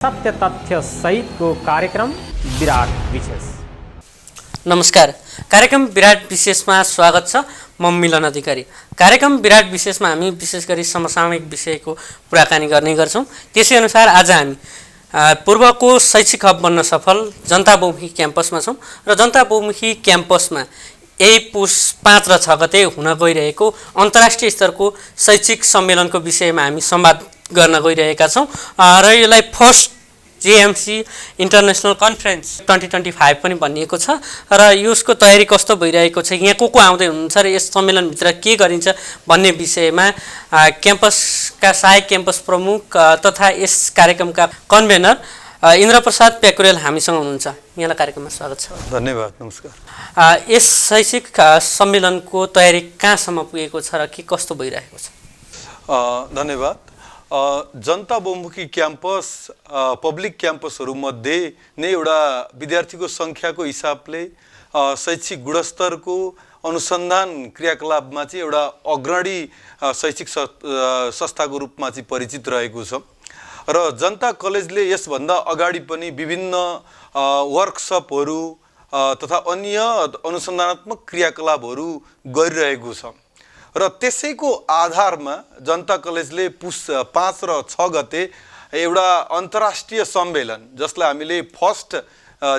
सत्य तथ्य सहितको कार्यक्रम विराट विशेष। नमस्कार, कार्यक्रम विराट विशेषमा स्वागत छ। म मिलन अधिकारी। कार्यक्रम विराट विशेषमा हामी विशेष गरी समसामयिक विषयको कुराकानी गर्ने गर्छौँ। त्यसै अनुसार आज हामी पूर्वको शैक्षिक हब बन्न सफल जनता बहुमुखी क्याम्पसमा छौँ र जनता बहुमुखी क्याम्पसमा यही पुस 5 र 6 गते हुन गइरहेको अन्तर्राष्ट्रिय स्तरको शैक्षिक सम्मेलनको विषयमा हामी संवाद गर्न गइरहेका छौँ र यसलाई फर्स्ट JMC इन्टरनेसनल कन्फरेन्स 2025 पनि भनिएको छ र यसको तयारी कस्तो भइरहेको छ, यहाँ को आउँदै हुनुहुन्छ र यस सम्मेलनभित्र के गरिन्छ भन्ने विषयमा क्याम्पसका सहायक क्याम्पस प्रमुख तथा यस कार्यक्रमका कन्भेनर इन्द्रप्रसाद प्याकुरेल हामीसँग हुनुहुन्छ। यहाँलाई कार्यक्रममा स्वागत छ। धन्यवाद। नमस्कार। यस शैक्षिक सम्मेलनको तयारी कहाँसम्म पुगेको छ र के कस्तो भइरहेको छ? धन्यवाद। जनता बहुमुखी क्याम्पस पब्लिक क्याम्पसहरूमध्ये नै एउटा विद्यार्थीको सङ्ख्याको हिसाबले शैक्षिक गुणस्तरको अनुसन्धान क्रियाकलापमा चाहिँ एउटा अग्रणी शैक्षिक संस्थाको रूपमा चाहिँ परिचित रहेको छ र जनता कलेजले यसभन्दा अगाडि पनि विभिन्न वर्कसपहरू तथा अन्य अनुसन्धानात्मक क्रियाकलापहरू गरिरहेको छ र त्यसैको आधारमा जनता कलेजले पुस 5 र 6 गते एउटा अन्तर्राष्ट्रिय सम्मेलन जसलाई हामीले फर्स्ट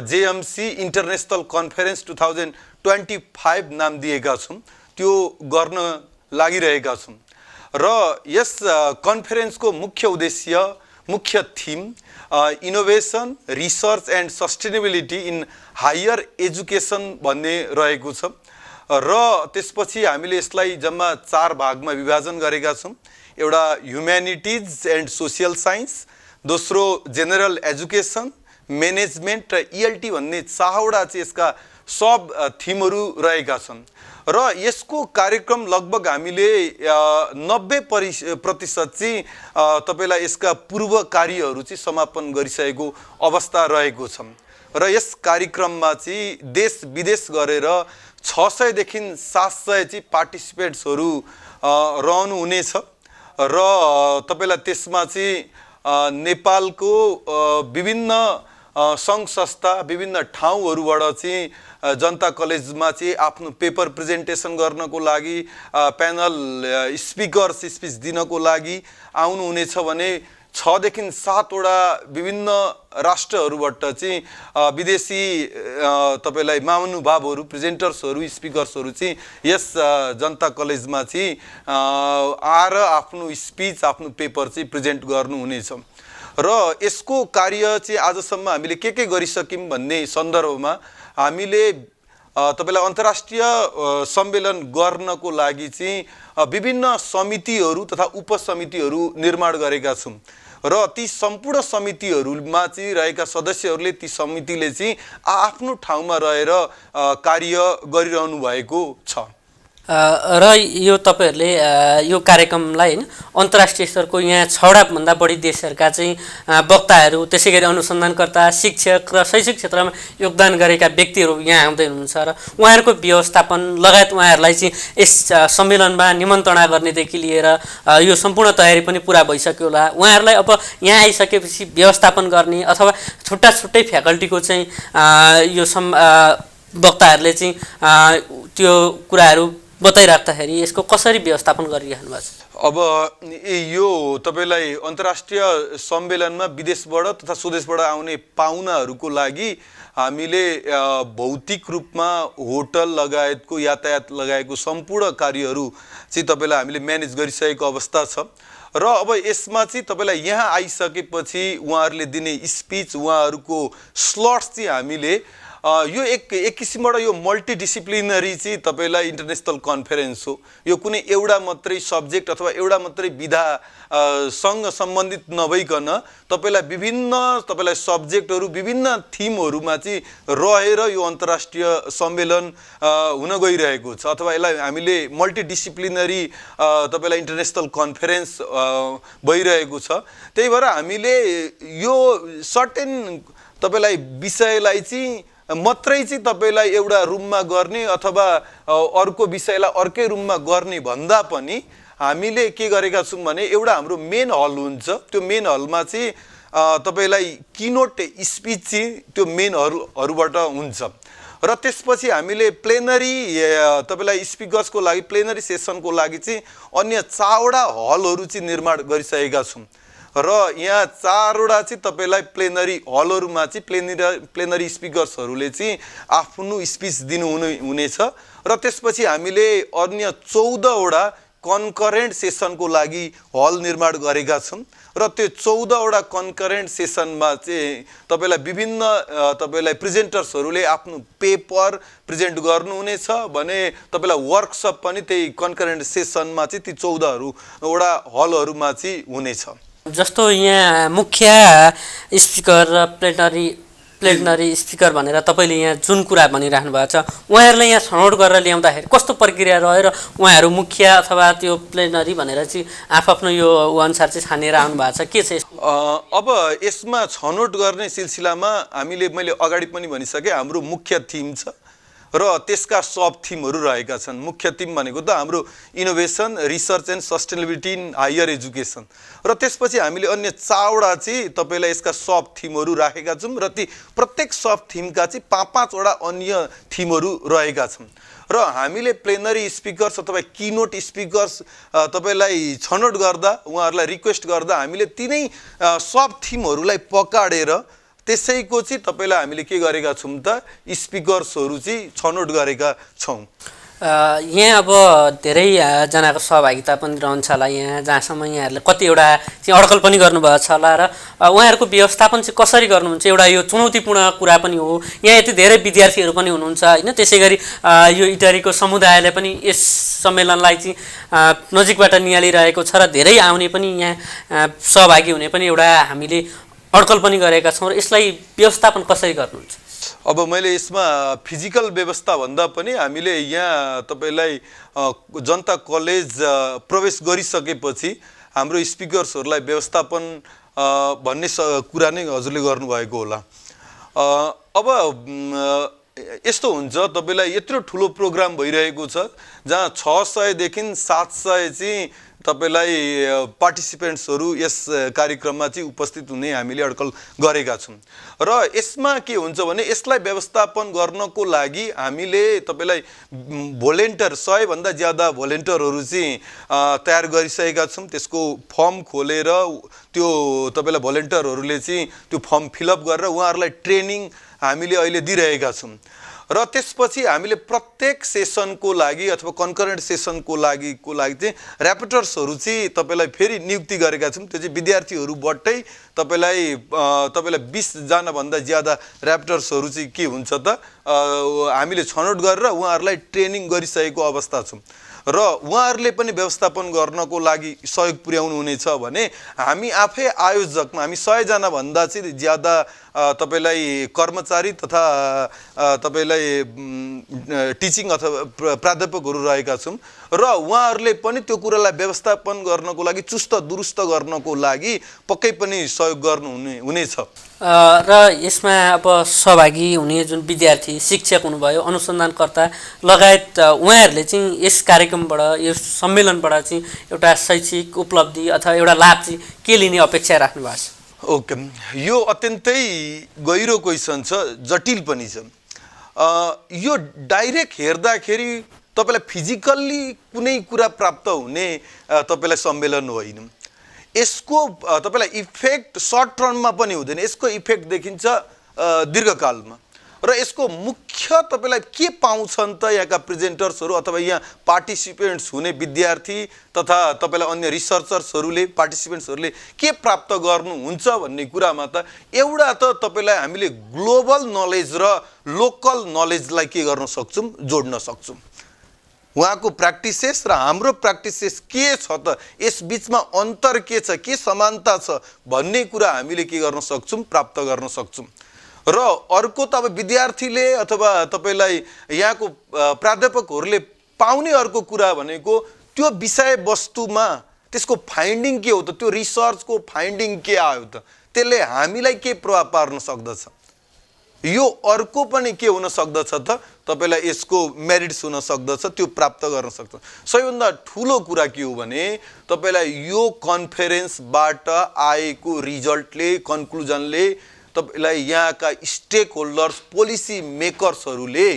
JMC इन्टरनेसनल कन्फरेन्स 2025 नाम दिएका छौँ, त्यो गर्न लागिरहेका छौँ र यस कन्फरेन्सको मुख्य उद्देश्य, मुख्य theme innovation, research and sustainability in higher education भन्ने रहेको छ र त्यसपछि हामीले यसलाई जम्मा 4 भागमा विभाजन गरेका छौँ। एउटा ह्युम्यानिटिज एन्ड सोसियल साइन्स, दोस्रो जेनरल एजुकेसन, म्यानेजमेन्ट र ELT भन्ने 4वटा चाहिँ यसका सब थिमहरू रहेका छन् र यसको कार्यक्रम लगभग हामीले 90% चाहिँ तपाईलाई यसका पूर्व कार्यहरू चाहिँ समापन गरिसकेको अवस्था रहेको छ र यस कार्यक्रममा चाहिँ देश विदेश गरेर 600 देखि 700 चाहिँ पार्टिसिपेन्ट्सहरू रहनु हुनेछ र तपाईलाई त्यसमा चाहिँ नेपालको विभिन्न सङ्घ संस्था, विभिन्न ठाउँहरूबाट चाहिँ जनता कलेजमा चाहिँ आफ्नो पेपर प्रेजेन्टेसन गर्नको लागि, प्यानल स्पिकर्स स्पिच दिनको लागि आउनुहुनेछ भने 6 देखि 7वटा विभिन्न राष्ट्रहरूबाट चाहिँ विदेशी तपाईलाई महानुभावहरू, प्रेजेन्टर्सहरू, स्पिकर्सहरू चाहिँ यस जनता कलेजमा चाहिँ आएर आफ्नो स्पिच, आफ्नो पेपर चाहिँ प्रेजेन्ट गर्नुहुनेछ र यसको कार्य चाहिँ आजसम्म हामीले के गरिसक्यौँ भन्ने सन्दर्भमा हामीले तपाईलाई अन्तर्राष्ट्रिय सम्मेलन गर्नको लागि चाहिँ विभिन्न समितिहरू तथा उपसमितिहरू निर्माण गरेका छौँ र ती सम्पूर्ण समितिहरूमा चाहिँ रहेका सदस्यहरूले ती समितिले चाहिँ आफ्नो ठाउँमा रहेर कार्य गरिरहनु भएको छ र यो तपाईहरूले यो कार्यक्रमलाई हैन अन्तर्राष्ट्रिय स्तरको यहाँ 6वटा भन्दा बढी देशहरूका चाहिँ वक्ताहरू, त्यसैगरी अनुसन्धानकर्ता, शिक्षक र शैक्षिक क्षेत्रमा योगदान गरेका व्यक्तिहरू यहाँ आउँदै हुनुहुन्छ र उहाँहरूको व्यवस्थापन लगायत उहाँहरूलाई चाहिँ यस सम्मेलनमा निमन्त्रणा गर्नेदेखि लिएर यो सम्पूर्ण तयारी पनि पुरा भइसक्यो होला। उहाँहरूलाई अब यहाँ आइसकेपछि व्यवस्थापन गर्ने अथवा छुट्टै फ्याकल्टीको चाहिँ यो वक्ताहरूले चाहिँ त्यो कुराहरू बताइराख्दाखेरि यसको कसरी व्यवस्थापन गरिरहनु भएको छ? अब यो तपाईलाई अन्तर्राष्ट्रिय सम्मेलनमा विदेशबाट तथा स्वदेशबाट आउने पाहुनाहरूको लागि हामीले भौतिक रूपमा होटल लगायतको यातायात लगायतको सम्पूर्ण कार्यहरू चाहिँ तपाईलाई हामीले म्यानेज गरिसकेको अवस्था छ र अब यसमा चाहिँ तपाईलाई यहाँ आइसकेपछि उहाँहरूले दिने स्पिच, उहाँहरूको स्लट्स चाहिँ हामीले यो एक किसिमबाट यो मल्टिडिसिप्लिनरी चाहिँ तपाईलाई इन्टरनेसनल कन्फरेन्स हो। यो कुनै एउटा मात्रै सब्जेक्ट अथवा एउटा मात्रै विधासँग सम्बन्धित नभइकन तपाईलाई विभिन्न सब्जेक्टहरू, विभिन्न थिमहरूमा चाहिँ रहेर यो अन्तर्राष्ट्रिय सम्मेलन हुन गइरहेको छ अथवा यसलाई हामीले मल्टिडिसिप्लिनरी तपाईलाई इन्टरनेसनल कन्फरेन्स भइरहेको छ। त्यही भएर हामीले यो सर्टेन तपाईलाई विषयलाई चाहिँ मात्रै चाहिँ तपाईलाई एउटा रुममा गर्ने अथवा अर्को विषयलाई अर्कै रुममा गर्ने भन्दा पनि हामीले के गरेका छौँ भने एउटा हाम्रो मेन हल हुन्छ, त्यो मेन हलमा चाहिँ तपाईँलाई किनोट स्पिच चाहिँ त्यो मेनहरूबाट हुन्छ र त्यसपछि हामीले प्लेनरी तपाईँलाई स्पिकर्सको लागि प्लेनरी सेसनको लागि चाहिँ अन्य 4वटा हलहरू चाहिँ निर्माण गरिसकेका छौँ र यहाँ 4वटा चाहिँ तपाईँलाई प्लेनरी हलहरूमा चाहिँ प्लेनरी स्पिकर्सहरूले चाहिँ आफ्नो स्पिच हुनेछ र त्यसपछि हामीले अन्य 14वटा कन्करेन्ट सेसनको लागि हल निर्माण गरेका छौँ र त्यो 14वटा कन्करेन्ट सेसनमा चाहिँ तपाईँलाई विभिन्न तपाईँलाई प्रेजेन्टर्सहरूले आफ्नो पेपर प्रेजेन्ट गर्नुहुनेछ भने तपाईँलाई वर्कसप पनि त्यही कन्करेन्ट सेसनमा चाहिँ ती 14वटा हलहरूमा चाहिँ हुनेछ। जस्तो यहाँ मुख्य स्पिकर र प्लेनरी स्पिकर भनेर तपाईँले यहाँ जुन कुरा भनिराख्नु भएको छ उहाँहरूले यहाँ छनौट गरेर ल्याउँदाखेरि कस्तो प्रक्रिया रह्यो र उहाँहरू मुख्य अथवा त्यो प्लेनरी भनेर चाहिँ आफ्नो यो अनुसार चाहिँ छानेर आउनु भएको छ के छ? अब यसमा छनौट गर्ने सिलसिलामा मैले अगाडि पनि भनिसकेँ हाम्रो मुख्य थिम छ र त्यसका सब थिमहरू रहेका छन्। मुख्य थिम भनेको त हाम्रो innovation research and sustainability in higher education र त्यसपछि हामीले अन्य 4वटा चाहिँ तपाईँलाई यसका सब थिमहरू राखेका छौँ र ती प्रत्येक सब थिमका चाहिँ 5-5वटा अन्य थिमहरू रहेका छन् र हामीले प्लेनरी स्पिकर्स अथवा किनोट स्पिकर्स तपाईँलाई छनौट गर्दा उहाँहरूलाई रिक्वेस्ट गर्दा हामीले तिनै सब थिमहरूलाई पकाडेर त्यसैको चाहिँ तपाईँलाई हामीले के गरेका छौँ त स्पिकर्सहरू चाहिँ छनौट गरेका छौँ। यहाँ अब धेरैजनाको सहभागिता पनि रहन्छ होला यहाँ जहाँसम्म यहाँहरूले कतिवटा चाहिँ अड्कल पनि गर्नुभएको छ होला र उहाँहरूको व्यवस्थापन चाहिँ कसरी गर्नुहुन्छ एउटा यो चुनौतीपूर्ण कुरा पनि हो। यहाँ यति धेरै विद्यार्थीहरू पनि हुनुहुन्छ होइन, त्यसै गरी यो इटरीको समुदायले पनि यस सम्मेलनलाई चाहिँ नजिकबाट निहालिरहेको छ र धेरै आउने पनि यहाँ सहभागी हुने पनि एउटा हामीले अड्कल पनि गरेका छौँ र यसलाई व्यवस्थापन कसरी गर्नुहुन्छ? अब मैले यसमा फिजिकल व्यवस्था भन्दा पनि हामीले यहाँ तपाईँलाई जनता कलेज प्रवेश गरिसकेपछि हाम्रो स्पिकर्सहरूलाई व्यवस्थापन भन्ने कुरा नै हजुरले गर्नुभएको होला। अब यस्तो हुन्छ तपाईँलाई यत्रो ठुलो प्रोग्राम भइरहेको छ जहाँ 600 देखि 700 चाहिँ तपाईँलाई पार्टिसिपेन्ट्सहरू यस कार्यक्रममा चाहिँ उपस्थित हुने हामीले अड्कल गरेका छौँ र यसमा के हुन्छ भने यसलाई व्यवस्थापन गर्नको लागि हामीले तपाईँलाई भोलिन्टियर 100 भन्दा ज्यादा भोलिन्टियरहरू चाहिँ तयार गरिसकेका छौँ। त्यसको फर्म खोलेर त्यो तपाईँलाई भोलिन्टियरहरूले चाहिँ त्यो फर्म फिलअप गरेर उहाँहरूलाई ट्रेनिङ हामीले अहिले दिइरहेका छौँ र त्यसपछि हामीले प्रत्येक सेसनको लागि अथवा कन्करेन्ट सेसनको लागि चाहिँ ऱ्यापटर्सहरू चाहिँ तपाईँलाई फेरि नियुक्ति गरेका छौँ। त्यो चाहिँ विद्यार्थीहरूबाटै तपाईँलाई 20 जनाभन्दा ज्यादा ऱ्यापटर्सहरू चाहिँ के हुन्छ त हामीले छनौट गरेर उहाँहरूलाई ट्रेनिङ गरिसकेको अवस्था छौँ र उहाँहरूले पनि व्यवस्थापन गर्नको लागि सहयोग पुर्याउनु हुनेछ भने हामी आफै आयोजकमा हामी 100 जनाभन्दा चाहिँ ज्यादा तपाईँलाई कर्मचारी तथा तपाईँलाई टिचिङ अथवा प्राध्यापकहरू रहेका छौँ र उहाँहरूले पनि त्यो कुरालाई व्यवस्थापन गर्नको लागि चुस्त दुरुस्त गर्नको लागि पक्कै पनि सहयोग हुनेछ। र यसमा अब सहभागी हुने जुन विद्यार्थी शिक्षक हुनुभयो अनुसन्धानकर्ता लगायत उहाँहरूले चाहिँ यस कार्यक्रमबाट यस सम्मेलनबाट चाहिँ एउटा शैक्षिक उपलब्धि अथवा एउटा लाभ चाहिँ के लिने अपेक्षा राख्नु भएको छ? ओके, यो अत्यन्तै गहिरो क्वेसन छ, जटिल पनि छ। यो डाइरेक्ट हेर्दाखेरि तपाईँलाई फिजिकल्ली कुनै कुरा प्राप्त हुने तपाईँलाई सम्मेलन होइन। यसको तपाईँलाई इफेक्ट सर्ट टर्ममा पनि हुँदैन, यसको इफेक्ट देखिन्छ दीर्घकालमा र यसको मुख्य तपाईँलाई के पाउँछन् त यहाँका प्रेजेन्टर्सहरू अथवा यहाँ पार्टिसिपेन्ट्स हुने विद्यार्थी तथा तपाईँलाई अन्य रिसर्चर्सहरूले पार्टिसिपेन्ट्सहरूले के प्राप्त गर्नुहुन्छ भन्ने कुरामा त एउटा त तपाईँलाई हामीले ग्लोबल नलेज र लोकल नलेजलाई के गर्न सक्छौँ, जोड्न सक्छौँ। उहाँको प्र्याक्टिसेस र हाम्रो प्र्याक्टिसेस के छ त, यस बिचमा अन्तर के छ, के समानता छ भन्ने कुरा हामीले के गर्न सक्छौँ, प्राप्त गर्न सक्छौँ। र अर्को त अब विद्यार्थीले अथवा तपाईँलाई यहाँको प्राध्यापकहरूले पाउने अर्को कुरा भनेको त्यो विषयवस्तुमा त्यसको फाइन्डिङ के हो त, त्यो रिसर्चको फाइन्डिङ के आयो त, त्यसले हामीलाई के प्रभाव पार्न सक्दछ। यो अर्को पनि के हुन सक्दछ त तपाईलाई यसको मेरिट्स हुन सक्दछ, त्यो प्राप्त गर्न सक्छ। सबैभन्दा ठुलो कुरा के हो भने तपाईलाई यो कन्फरेन्सबाट आएको रिजल्टले, कन्क्लुजनले तपाईलाई यहाँका स्टेक होल्डर्स, पोलिसी मेकर्सहरूले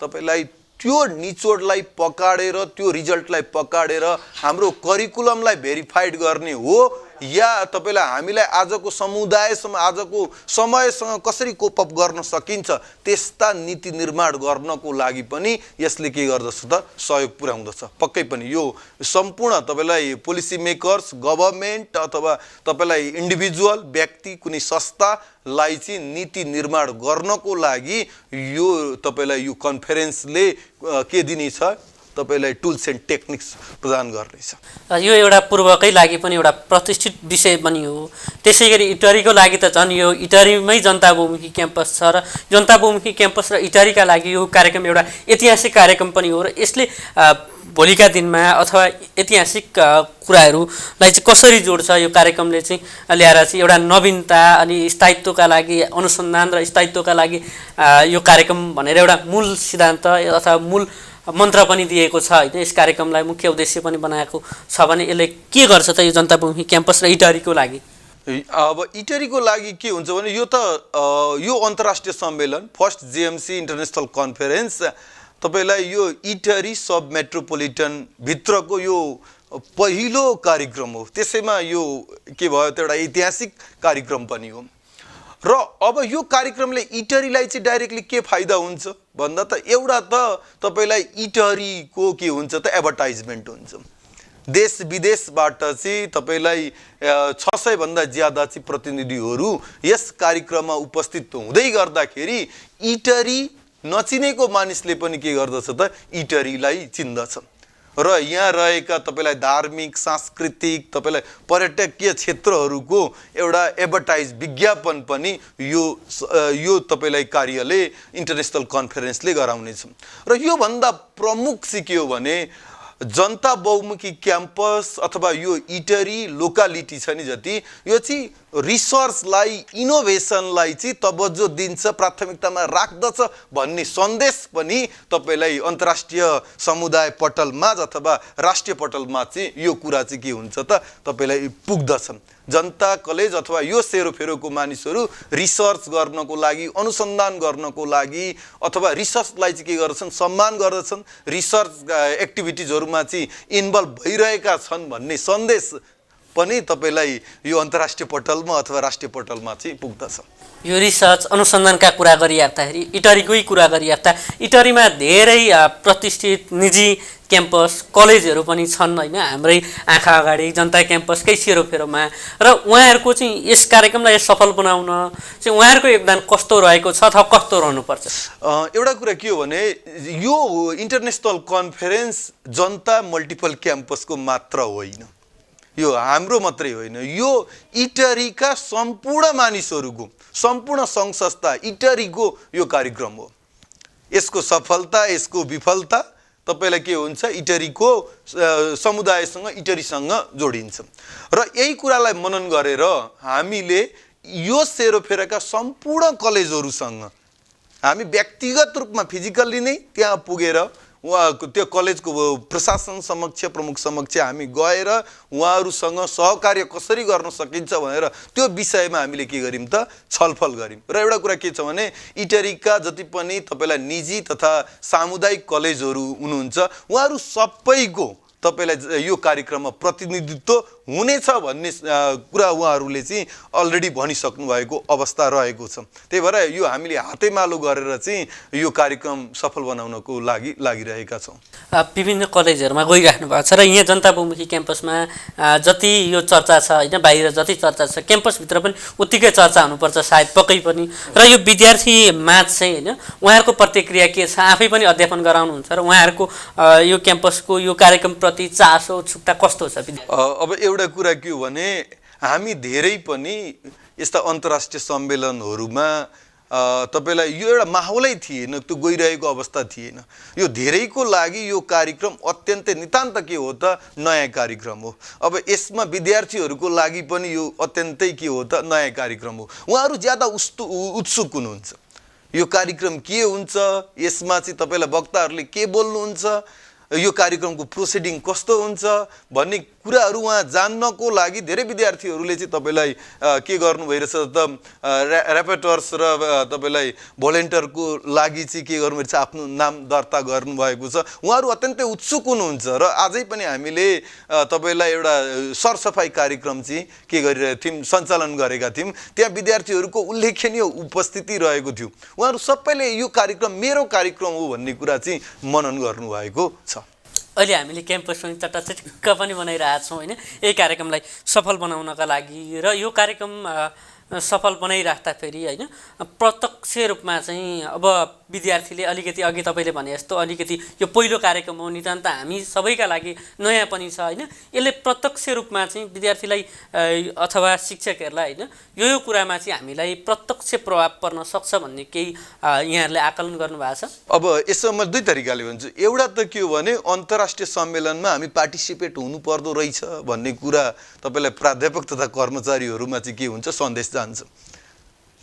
तपाईलाई त्यो निचोडलाई पकाडेर, त्यो रिजल्टलाई पकाडेर हाम्रो करिकुलमलाई भेरिफाइड गर्ने हो या तपाईलाई हामीलाई आजको समुदायसम्म, आजको समयसँग कसरी कोप अप गर्न सकिन्छ त्यस्ता नीति निर्माण गर्नको लागि पनि यसले के गर्दछ त सहयोग पुर्याउँदछ। पक्कै पनि यो सम्पूर्ण तपाईलाई पोलिसी मेकर्स, गभर्नमेन्ट अथवा तपाईलाई इन्डिभिजुअल व्यक्ति, कुनै संस्थालाई चाहिँ नीति निर्माण गर्नको लागि यो तपाईलाई यो कन्फरेन्सले के दिनेछ, तपाईलाई टुल्स एन्ड टेक्निक्स प्रदान गर्नेछ। यो एउटा पूर्वकै लागि पनि एउटा प्रतिष्ठित विषय पनि हो। त्यसै गरी इटरीको लागि त झन् यो इटरीमै जनता बहुमुखी क्याम्पस छ र जनता बहुमुखी क्याम्पस र इटरीका लागि यो कार्यक्रम एउटा ऐतिहासिक कार्यक्रम पनि हो र यसले भोलिका दिनमा अथवा ऐतिहासिक कुराहरूलाई चाहिँ कसरी जोड्छ यो कार्यक्रमले चाहिँ ल्याएर चाहिँ एउटा नवीनता अनि स्थायित्वका लागि, अनुसन्धान र स्थायित्वका लागि यो कार्यक्रम भनेर एउटा मूल सिद्धान्त अथवा मूल मन्त्र पनि दिएको छ होइन। यस कार्यक्रमलाई मुख्य उद्देश्य पनि बनाएको छ भने यसले के गर्छ त यो जनता बहुमुखी क्याम्पस र इटरीको लागि? अब इटरीको लागि के हुन्छ भने यो त यो अन्तर्राष्ट्रिय सम्मेलन फर्स्ट जेएमसी इन्टरनेसनल कन्फरेन्स तपाईलाई यो इटरी सब मेट्रोपोलिटन भित्रको यो पहिलो कार्यक्रम हो। त्यसैमा यो के भयो त एउटा ऐतिहासिक कार्यक्रम पनि हो र अब यो कार्यक्रमले इटरीलाई चाहिँ डाइरेक्टली के फाइदा हुन्छ भन्दा त एउटा त तपाईलाई इटरीको के हुन्छ त एडभर्टाइजमेन्ट हुन्छ। देश विदेशबाट चाहिँ तपाईलाई 600 भन्दा ज्यादा चाहिँ प्रतिनिधिहरू यस कार्यक्रममा उपस्थित हुँदै गर्दाखेरि इटरी नचिनेको मानिसले पनि के गर्दछ त इटरीलाई चिन्दछ र यहाँ रहेका तपाईलाई धार्मिक, सांस्कृतिक, तपाईलाई पर्यटकीय क्षेत्रहरूको एउटा एडभर्टाइज विज्ञापन पनि यो तपाईलाई कार्यले इन्टरनेसनल कन्फरेन्सले गराउनेछ। र यो भन्दा प्रमुख चाहिँ के हो भने जनता बहुमुखी क्याम्पस अथवा यो इटरी लोकालिटी छ नि जति, यो चाहिँ रिसर्चलाई, इनोभेसनलाई चाहिँ तवज्जो दिन्छ, प्राथमिकतामा राख्दछ भन्ने सन्देश पनि तपाईलाई अन्तर्राष्ट्रिय समुदाय पटलमा अथवा राष्ट्रिय पटलमा चाहिँ यो कुरा चाहिँ के हुन्छ त तपाईलाई पुग्दछ। जनता कलेज अथवा यो सेरोफेरोको मानिसहरू रिसर्च गर्नको लागि, अनुसन्धान गर्नको लागि अथवा रिसर्चलाई चाहिँ के गर्दछन्, सम्मान गर्दछन्, रिसर्च एक्टिभिटिजहरूमा चाहिँ इन्भल्भ भइरहेका छन् भन्ने सन्देश पनि तपाईलाई यो अन्तर्राष्ट्रिय पटलमा अथवा राष्ट्रिय पटलमा चाहिँ पुग्दछ। यो रिसर्च अनुसन्धानका कुरा गरिराख्दाखेरि इटरीकै कुरा गरिराख्दा इटरीमा धेरै प्रतिष्ठित निजी क्याम्पस, कलेजहरू पनि छन् होइन, हाम्रै आँखा अगाडि जनता क्याम्पसकै सेरोफेरोमा। र उहाँहरूको चाहिँ यस कार्यक्रमलाई सफल बनाउन चाहिँ उहाँहरूको योगदान कस्तो रहेको छ अथवा कस्तो रहनुपर्छ? एउटा कुरा के हो भने यो इन्टरनेसनल कन्फरेन्स जनता मल्टिपल क्याम्पसको मात्र होइन, यो हाम्रो मात्रै होइन, यो इटरीका सम्पूर्ण मानिसहरूको, सम्पूर्ण सङ्घ संस्था इटरीको यो कार्यक्रम हो। यसको सफलता, यसको विफलता तपाईलाई के हुन्छ, इटरीको समुदायसँग, इटरीसँग जोडिन्छ। र यही कुरालाई मनन गरेर हामीले यो सेरोफेरोका सम्पूर्ण कलेजहरूसँग हामी व्यक्तिगत रूपमा फिजिकल्ली नै त्यहाँ पुगेर उहाँको त्यो कलेजको प्रशासन समक्ष, प्रमुख समक्ष हामी गएर उहाँहरूसँग सहकार्य कसरी गर्न सकिन्छ भनेर त्यो विषयमा हामीले के गर्यौँ त छलफल गर्यौँ। र एउटा कुरा के छ भने इटरीका जति पनि तपाईलाई निजी तथा सामुदायिक कलेजहरू हुनुहुन्छ उहाँहरू सबैको तपाईलाई यो कार्यक्रममा प्रतिनिधित्व हुनेछ भन्ने कुरा उहाँहरूले चाहिँ अलरेडी भनिसक्नु भएको अवस्था रहेको छ। त्यही भएर यो हामीले हातेमालो गरेर चाहिँ यो कार्यक्रम सफल बनाउनको लागि लागिरहेका छौँ। विभिन्न कलेजहरूमा गइराख्नु भएको छ र यहाँ जनता बहुमुखी क्याम्पसमा जति यो चर्चा छ होइन, बाहिर जति चर्चा छ क्याम्पसभित्र पनि उत्तिकै चर्चा हुनुपर्छ सायद, पक्कै पनि। र यो विद्यार्थी माझ चाहिँ होइन उहाँहरूको प्रतिक्रिया के छ, आफै पनि अध्यापन गराउनुहुन्छ र उहाँहरूको यो क्याम्पसको यो कार्यक्रमप्रति चासो, उत्सुकता कस्तो छ? अब एउटा कुरा के हो भने हामी धेरै पनि यस्ता अन्तर्राष्ट्रिय सम्मेलनहरूमा तपाईलाई यो एउटा माहौलै थिएन, त्यो गइरहेको अवस्था थिएन। यो धेरैको लागि यो कार्यक्रम अत्यन्तै नितान्त के हो त नयाँ कार्यक्रम हो। अब यसमा विद्यार्थीहरूको लागि पनि यो अत्यन्तै के हो त नयाँ कार्यक्रम हो। उहाँहरू ज्यादा उत्सुक हुनुहुन्छ यो कार्यक्रम के हुन्छ, यसमा चाहिँ तपाईँलाई वक्ताहरूले के बोल्नुहुन्छ, यो कार्यक्रमको प्रोसिडिङ कस्तो हुन्छ भन्ने कुराहरू उहाँ जान्नको लागि धेरै विद्यार्थीहरूले चाहिँ तपाईँलाई के गर्नु भइरहेछ त ऱ्यापेटर्स र तपाईँलाई भोलिन्टियरको लागि चाहिँ के गर्नुभएको छ, आफ्नो नाम दर्ता गर्नुभएको छ। उहाँहरू अत्यन्तै उत्सुक हुनुहुन्छ र आजै पनि हामीले तपाईँलाई एउटा सरसफाइ कार्यक्रम चाहिँ के गरिरहेको थियौँ, सञ्चालन गरेका थियौँ। त्यहाँ विद्यार्थीहरूको उल्लेखनीय उपस्थिति रहेको थियो। उहाँहरू सबैले यो कार्यक्रम मेरो कार्यक्रम हो भन्ने कुरा चाहिँ मनन गर्नुभएको छ। अहिले हामीले क्याम्पस पनि चटाचटिक्क पनि बनाइरहेछौँ होइन, यही कार्यक्रमलाई सफल बनाउनका लागि। र यो कार्यक्रम सफल बनाइराख्दाखेरि होइन प्रत्यक्ष रूपमा चाहिँ अब विद्यार्थीले अलिकति अघि तपाईँले भने जस्तो अलिकति यो पहिलो कार्यक्रम हो, नितान्त हामी सबैका लागि नयाँ पनि छ होइन। यसले प्रत्यक्ष रूपमा चाहिँ विद्यार्थीलाई अथवा शिक्षकहरूलाई होइन यो कुरामा चाहिँ हामीलाई प्रत्यक्ष प्रभाव पर्न सक्छ भन्ने केही यहाँहरूले आकलन गर्नुभएको छ? अब यसमा म दुई तरिकाले भन्छु। एउटा त के हो भने अन्तर्राष्ट्रिय सम्मेलनमा हामी पार्टिसिपेट हुनुपर्दो रहेछ भन्ने कुरा तपाईँलाई प्राध्यापक तथा कर्मचारीहरूमा चाहिँ के हुन्छ, सन्देश जान्छ।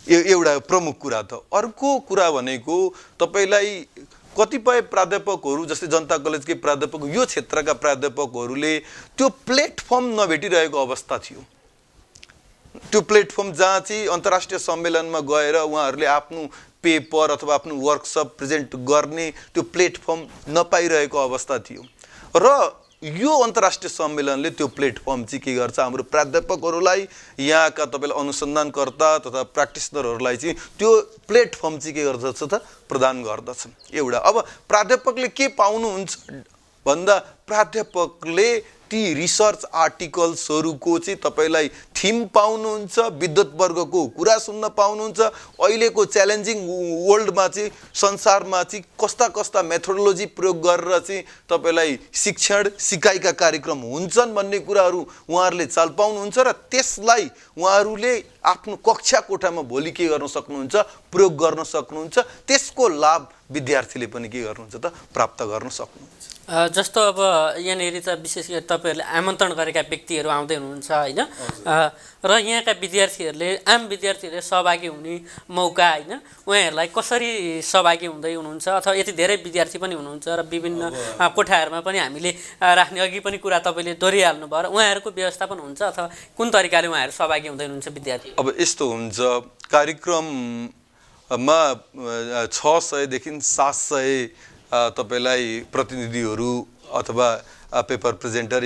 एउटा प्रमुख कुरा त। अर्को कुरा भनेको तपाईँलाई कतिपय प्राध्यापकहरू जस्तै जनता कलेजकै प्राध्यापक, यो क्षेत्रका प्राध्यापकहरूले त्यो प्लेटफर्म नभेटिरहेको अवस्था थियो। त्यो प्लेटफर्म जहाँ चाहिँ अन्तर्राष्ट्रिय सम्मेलनमा गएर उहाँहरूले आफ्नो पेपर अथवा आफ्नो वर्कसप प्रेजेन्ट गर्ने त्यो प्लेटफर्म नपाइरहेको अवस्था थियो। र यो अन्तर्राष्ट्रिय सम्मेलनले त्यो प्लेटफर्म चाहिँ के गर्छ, हाम्रो प्राध्यापकहरूलाई, यहाँका तपाईँलाई अनुसन्धानकर्ता तथा प्र्याक्टिसनरहरूलाई चाहिँ त्यो प्लेटफर्म चाहिँ के गर्दछ त, प्रदान गर्दछ। एउटा अब प्राध्यापकले के पाउनुहुन्छ भन्दा प्राध्यापकले ती रिसर्च आर्टिकल्सहरूको चाहिँ तपाईँलाई थिम पाउनुहुन्छ, विद्वत वर्गको कुरा सुन्न पाउनुहुन्छ। अहिलेको च्यालेन्जिङ वर्ल्डमा चाहिँ संसारमा चाहिँ कस्ता कस्ता मेथोडोलोजी प्रयोग गरेर चाहिँ तपाईँलाई शिक्षण सिकाइका कार्यक्रम हुन्छन् भन्ने कुराहरू उहाँहरूले चाल पाउनुहुन्छ र त्यसलाई उहाँहरूले आफ्नो कक्षा कोठामा भोलि के गर्न सक्नुहुन्छ, प्रयोग गर्न सक्नुहुन्छ। त्यसको लाभ विद्यार्थीले पनि के गर्नुहुन्छ त, प्राप्त गर्न सक्नुहुन्छ। जस्तो अब यहाँनिर त विशेष गरी तपाईँहरूले आमन्त्रण गरेका व्यक्तिहरू आउँदै हुनुहुन्छ होइन, र यहाँका विद्यार्थीहरूले, आम विद्यार्थीहरूले सहभागी हुने मौका होइन, उहाँहरूलाई कसरी सहभागी हुँदै हुनुहुन्छ अथवा यति धेरै विद्यार्थी पनि हुनुहुन्छ र विभिन्न कोठाहरूमा पनि हामीले राख्ने अघि पनि कुरा तपाईँले दोहोरिहाल्नु भयो, र उहाँहरूको व्यवस्थापन हुन्छ अथवा कुन तरिकाले उहाँहरू सहभागी हुँदै हुनुहुन्छ विद्यार्थी? अब यस्तो हुन्छ, कार्यक्रममा 600 देखि 700 तपाईँलाई प्रतिनिधिहरू अथवा पेपर प्रेजेन्टर,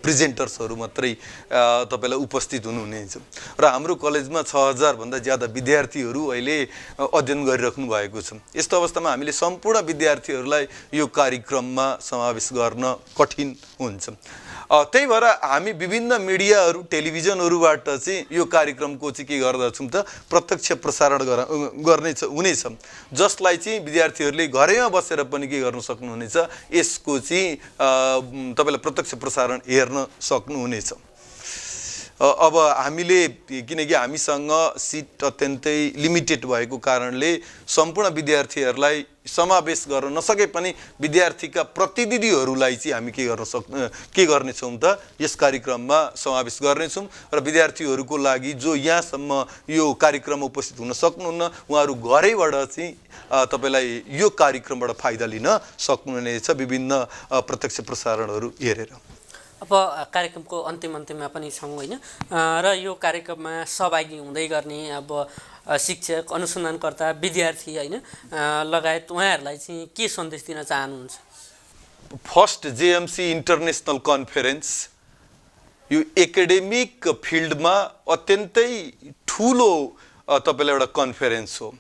प्रेजेन्टर्सहरू मात्रै तपाईँलाई उपस्थित हुनुहुनेछ। र हाम्रो कलेजमा 6000 भन्दा ज्यादा विद्यार्थीहरू अहिले अध्ययन गरिराख्नु भएको छ। यस्तो अवस्थामा हामीले सम्पूर्ण विद्यार्थीहरूलाई यो कार्यक्रममा समावेश गर्न कठिन हुन्छ। त्यही भएर हामी विभिन्न मिडियाहरू, टेलिभिजनहरूबाट चाहिँ यो कार्यक्रमको चाहिँ के गर्दछौँ त, प्रत्यक्ष प्रसारण हुनेछ, जसलाई चाहिँ विद्यार्थीहरूले घरैमा बसेर पनि के गर्न सक्नुहुनेछ, यसको चाहिँ तपाईँलाई प्रत्यक्ष प्रसारण हेर्न सक्नुहुनेछ। अब हामीले, किनकि हामीसँग सिट अत्यन्तै लिमिटेड भएको कारणले सम्पूर्ण विद्यार्थीहरूलाई समावेश गर्न नसके पनि विद्यार्थीका प्रतिनिधिहरूलाई चाहिँ हामी के गर्नेछौँ त, यस कार्यक्रममा समावेश गर्नेछौँ। र विद्यार्थीहरूको लागि जो यहाँसम्म यो कार्यक्रममा उपस्थित हुन सक्नुहुन्न, उहाँहरू घरैबाट चाहिँ तपाईँलाई यो कार्यक्रमबाट फाइदा लिन सक्नुहुनेछ विभिन्न प्रत्यक्ष प्रसारणहरू हेरेर। अब कार्यक्रमको अन्तिममा पनि छौँ होइन, र यो कार्यक्रममा सहभागी हुँदै गर्ने अब शिक्षक, अनुसन्धानकर्ता, विद्यार्थी होइन लगायत उहाँहरूलाई चाहिँ के सन्देश दिन चाहनुहुन्छ? फर्स्ट जेएमसी इन्टरनेसनल कन्फरेन्स यो एकाडेमिक फिल्डमा अत्यन्तै ठुलो तपाईँलाई एउटा कन्फरेन्स हो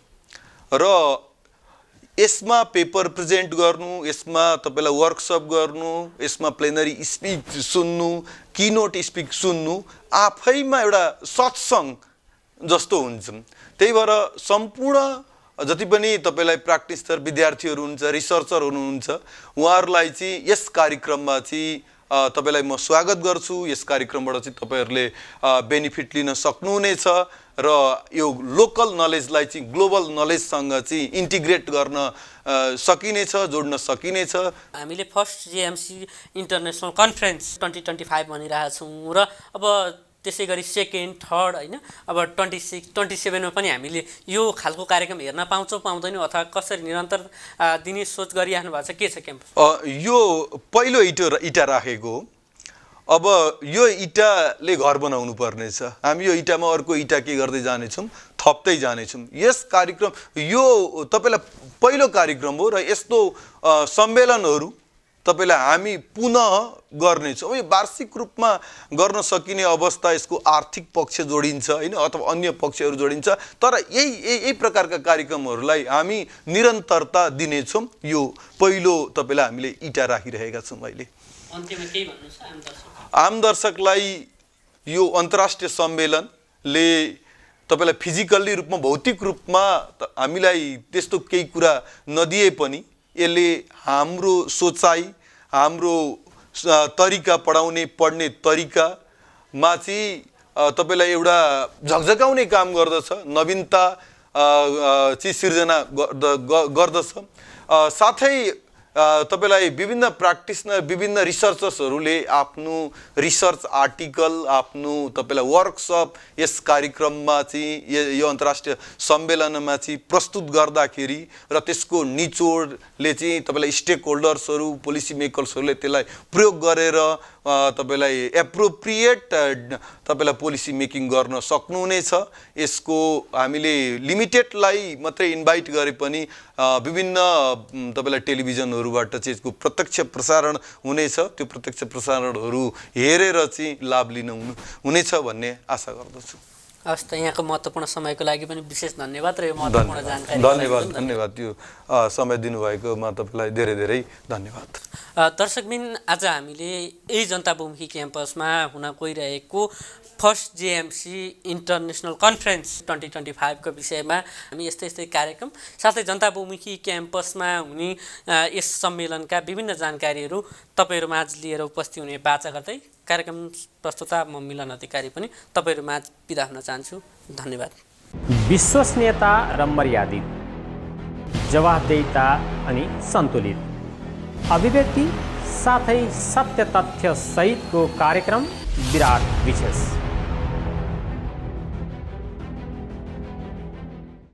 र यसमा पेपर प्रेजेन्ट गर्नु, यसमा तपाईँलाई वर्कसप गर्नु, यसमा प्लेनरी स्पिच सुन्नु, किनोट स्पिच सुन्नु आफैमा एउटा सत्सङ्ग जस्तो हुन्छ। त्यही भएर सम्पूर्ण जति पनि तपाईँलाई प्र्याक्टिसर विद्यार्थीहरू हुनुहुन्छ, रिसर्चर हुनुहुन्छ, उहाँहरूलाई चाहिँ यस कार्यक्रममा चाहिँ तपाईँलाई म स्वागत गर्छु। यस कार्यक्रमबाट चाहिँ तपाईँहरूले बेनिफिट लिन सक्नुहुनेछ र यो लोकल नलेजलाई चाहिँ ग्लोबल नलेजसँग चाहिँ इन्टिग्रेट गर्न सकिनेछ, जोड्न सकिनेछ। हामीले फर्स्ट जेएमसी इन्टरनेसनल कन्फरेन्स 2025 भनिरहेछौँ र अब त्यसै गरी सेकेन्ड थर्ड होइन अब 26 27मा पनि हामीले यो खालको कार्यक्रम हेर्न पाउँछौँ पाउँदैनौँ अथवा कसरी निरन्तर दिने सोच गरिराख्नु भएको छ के छ क्याम्पस यो पहिलो इटा राखेको हो अब यो इटाले घर बनाउनु पर्नेछ हामी यो इटामा अर्को इटा के गर्दै जानेछौँ थप्दै जानेछौँ यस कार्यक्रम यो तपाईलाई पहिलो कार्यक्रम हो र यस्तो सम्मेलनहरू तपाईलाई हामी पुनः गर्नेछौँ यो वार्षिक रूपमा गर्न सकिने अवस्था यसको आर्थिक पक्ष जोडिन्छ हैन अथवा अन्य पक्षहरू जोडिन्छ तर यही प्रकारका कार्यक्रमहरूलाई हामी निरन्तरता दिनेछौँ यो पहिलो तपाईलाई हामीले इटा राखिरहेका छौँ अहिले अन्त्यमा केही भन्नु छ आम दर्शकलाई यो अन्तर्राष्ट्रिय सम्मेलनले तपाईलाई फिजिकल्ली रूपमा भौतिक रूपमा हामीलाई त्यस्तो केही कुरा नदिए पनि यसले हाम्रो सोचाइ हाम्रो तरिका पढ्ने तरिकामा चाहिँ तपाईलाई एउटा झकझकाउने काम गर्दछ नवीनता चाहिँ सिर्जना गर्दछ साथै तपाईलाई विभिन्न प्र्याक्टिसनर विभिन्न रिसर्चर्सहरूले आफ्नो रिसर्च आर्टिकल आफ्नो तपाईलाई वर्कसप यस कार्यक्रममा चाहिँ यो अन्तर्राष्ट्रिय सम्मेलनमा चाहिँ प्रस्तुत गर्दाखेरि र त्यसको निचोडले चाहिँ तपाईलाई स्टेक होल्डर्सहरू पोलिसी मेकर्सहरूले त्यसलाई प्रयोग गरेर तपाईलाई एप्रोप्रिएट तपाईलाई पोलिसी मेकिङ गर्न सक्नुहुनेछ यसको हामीले लिमिटेडलाई मात्रै इन्भाइट गरे पनि विभिन्न तपाईलाई टेलिभिजनहरूबाट चाहिँ यसको प्रत्यक्ष प्रसारण हुनेछ त्यो प्रत्यक्ष प्रसारणहरू हेरेर चाहिँ लाभ लिन हुनेछ भन्ने आशा गर्दछु हस् त यहाँको महत्त्वपूर्ण समयको लागि पनि विशेष धन्यवाद र यो महत्त्वपूर्ण जानकारी धन्यवाद यो समय दिनुभएकोमा तपाईलाई धेरै धेरै धन्यवाद दर्शकबिन आज हामीले यही जनता बहुमुखी क्याम्पसमा हुन गइरहेको फर्स्ट जेएमसी इन्टरनेसनल कन्फरेन्स 2025 को विषयमा हामी यस्तै कार्यक्रम साथै जनता बहुमुखी क्याम्पसमा हुने यस सम्मेलनका विभिन्न जानकारीहरू तपाईहरुमाझ लिएर उपस्थित हुने बाचा गर्दै कार्यक्रम प्रस्तुता म मिलन अधिकारी पनि तपाईहरुमाझ बिदा हुन चाहन्छु धन्यवाद विश्वसनीयता र मर्यादित जवाफदेहिता अनि सन्तुलित अभिव्यक्ति साथै सत्य तथ्य सहितको कार्यक्रम विराट विशेष